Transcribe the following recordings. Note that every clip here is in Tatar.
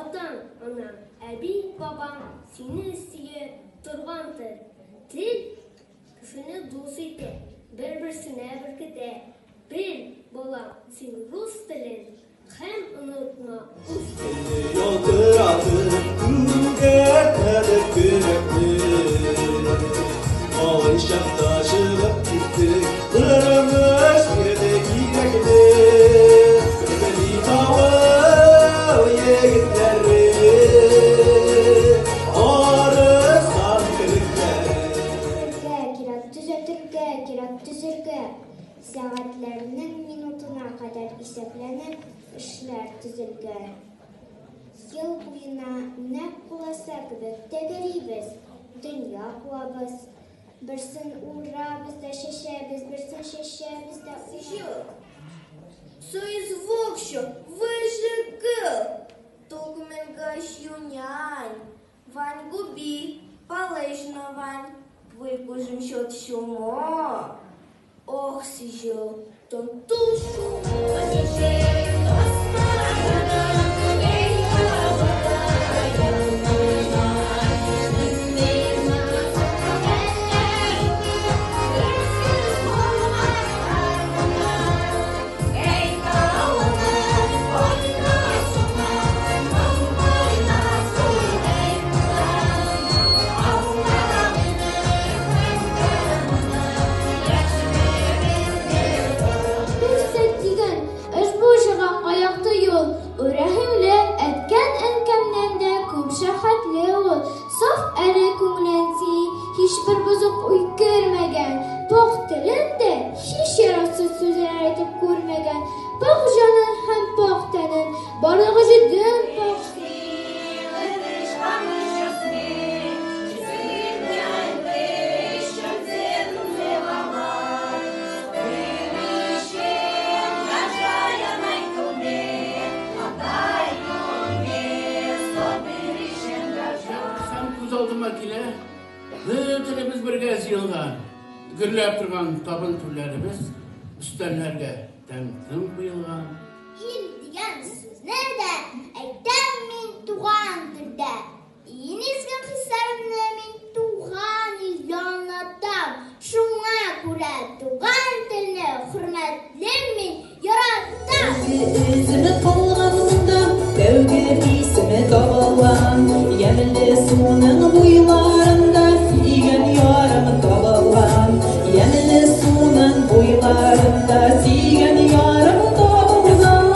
Атаң, анаң, әби, бабаң сине сөя торган тел. Тел кешене дус итә, бер-берсенә беркетә. Бел, балам, син рус телен һәм онытма үз телеңне. Ялтыратып, күгәртәдер көрәкне. Малай чакта чыгып киттек, кырмыш бирде кирәкне. Бели авыл егетләре, арыслан кебекләре. Төзергә кирәк, төзәтергә кирәк, төзергә. Сәгатьләрнең минутына кадәр исәпләнеп, эшләр төзелгән. Ел буена нәкъ куласа кебек тәгәрибез, дөнья куабыз. Берсен урабыз да чәчәбез, берсен чәчәбез дә Сижу. Соизволщо выжигал. Толкуменга юнянь. Вань губи, полежно вань. Выкужим счет шумо. Ох, сижу, тон тушу. Нәрсә дигән ошбу җырга якты юл, Рәхимле әткән-әнкәмнән дә күп шәфкатьле ул. Саф әле күңелен син, һичбер бозык уй кермәгән. Пакь телен дә һич яраксыз сүзләр әйтеп күрмәгән. Пакь җанын һәм пакь тәнен, барлыгы җөден пакь. Һәм күз алдыма килә, бөтенебез бергә җыелган, гөрләп торган табын түрләребез, өстәлләргә тәм-том куелган. Ил дигән сүзне дә әйтәм мин туган телдә. Иң изге хисләремне мин туган илдә аңлатам. Шуңа күрә туган телне хөрмәтлим мин, яратам. Исеме калган монда, тәүге исеме табылган. Ямьле суның буйларында сөйгән ярым табылган. Ямьле суның буйларында сөйгән ярым табылган.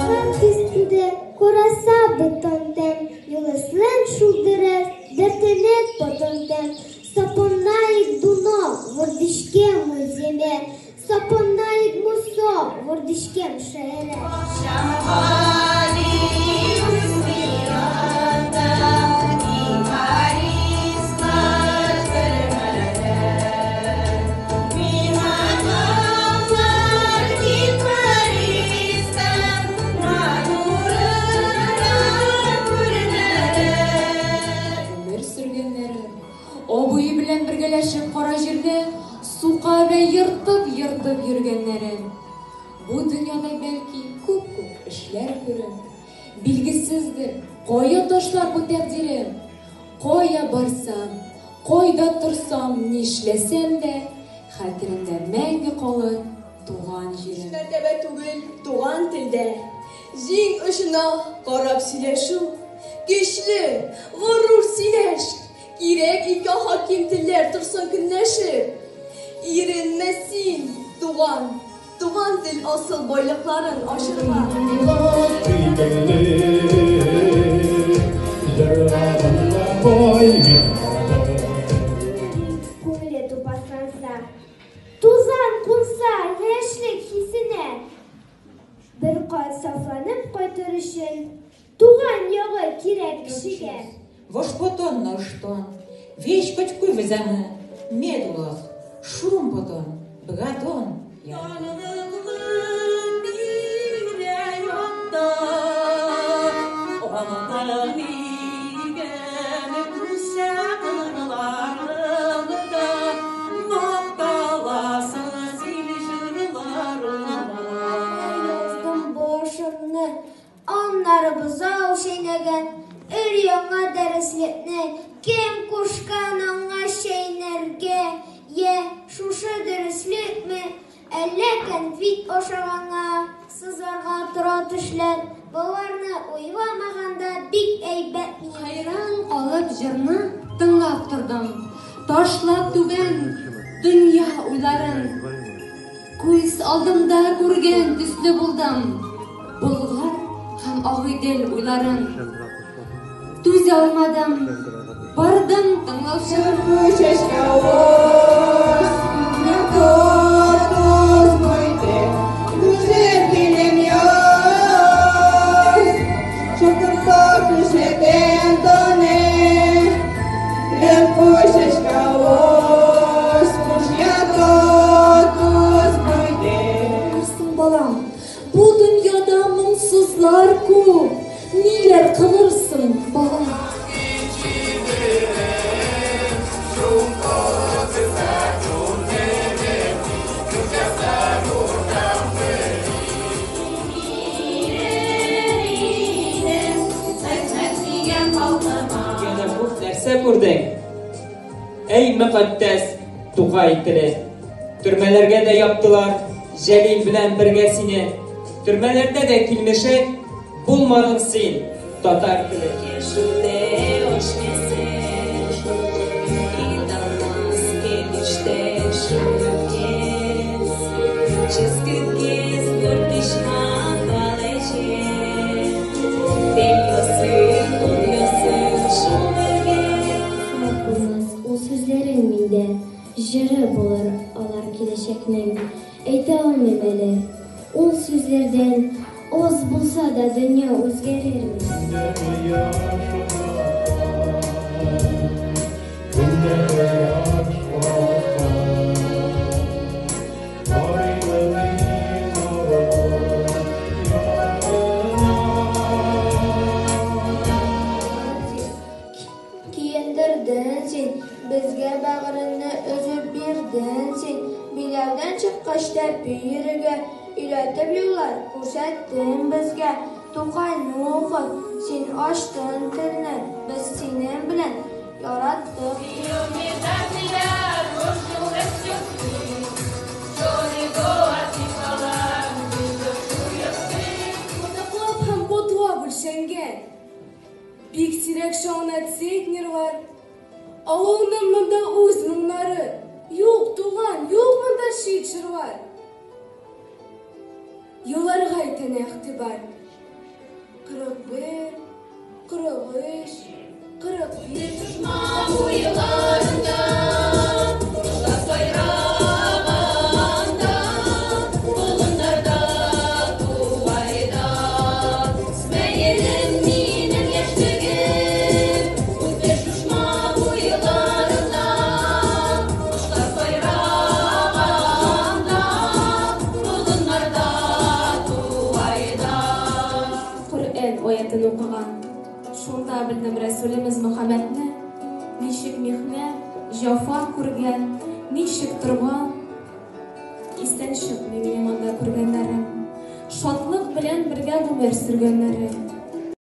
Хак өстендә караса бөтен юлысын шул дөрес, дәртелек потонтен. Сапонаик дуно, вордишкем земе, сапонаик мусо, вордишкем шере. Гомер сөргәннәрем, абые белән бергәләшеп кара җирдә сука белән ертып-ертып йөргәннәрем. Бу дөньяда бәлки күп-күп эшләр күрем. Билгесездер, кая ташлар бу тәкъдирем. Кая барсам, кайда торсам, нишләсәм дә, хәтеремдә мәңге калыр туган җирем. Мәртәбә түгел туган телдә. Җиң очына карап сөйләшү. Көчле, горур сөйләш. Кирәк ике хаким телләр торсын көнләшеп. Иренмә син, туган. Туган тел асыл байлыкларын ачырга. Җырга бай мин. Күңеле тупасланса, тузан кунса яшьлек хисенә, бер кат сафланып кайтыр өчен туган ягы кирәк кешегә. Вошпотон ноштон, вещь кочкуй вызамы, медулах, шум потон, бгатон. Танылган тирә-якта, Алтын иген үсә кырларында, Макталасың син җырларыңда. Яздым башымны. Аннары бозау чәйнәгән. Өр-яңа дәреслекне кем кушкан аңа чәйнәргә? Йә, шушы дөреслекме? Әллә кәнфит ашаганга сызларга тора тешләр? Боларны уйламаганда бик әйбәт минем. Хәйран калып җырны тыңлап тордым. Ташлап түбән дөнья уйларын. Күз алдымда күргән төсле булдым. Болгар һәм Агыйдел уйларын. Түзә алмадым, бардым тыңлаучы. Кылырсың, балам? Бу дөньяда моңсызлар күп. Ниләр кылырсың, балам? Дөньяда күп нәрсә күрдең. Әй, мөкатдәс Тукай теле. Төрмәләргә дә яптылар Җәлил белән бергә сине. Төрмәләрдә дә килмешәк булмадың син, татар теле. Саф булмас ул сүзләрең миндә, Җыры булыр алар киләчәкнең. Әйтә алмыйм әле, ул сүзләрдән Аз булса да дөнья үзгәрерме? Киендердең син, безгә бәгыреңне өзеп бирдең син. Биләүдән чыккач тәпи йөрергә, өйрәтеп юллар күрсәттең безгә. Тукайны укып, син ачтың телне, без синең белән яраттык. Кытыклап һәм потлап үлчәнгән. Бик сирәк шауна центнерлар. Авылның монда үз моңнары. Юк, туган, юк монда чит җырлар. Елларга итәнә игътибар. 41, 43, 45. Коръән аятын укыган. Шунда белдем Рәсүлебез Мөхәммәдне ничек михнәт, җәфа күргән, ничек торган. Истән чыкмый минем анда күргәннәрем. Шатлык белән бергә гомер сөргәннәрем.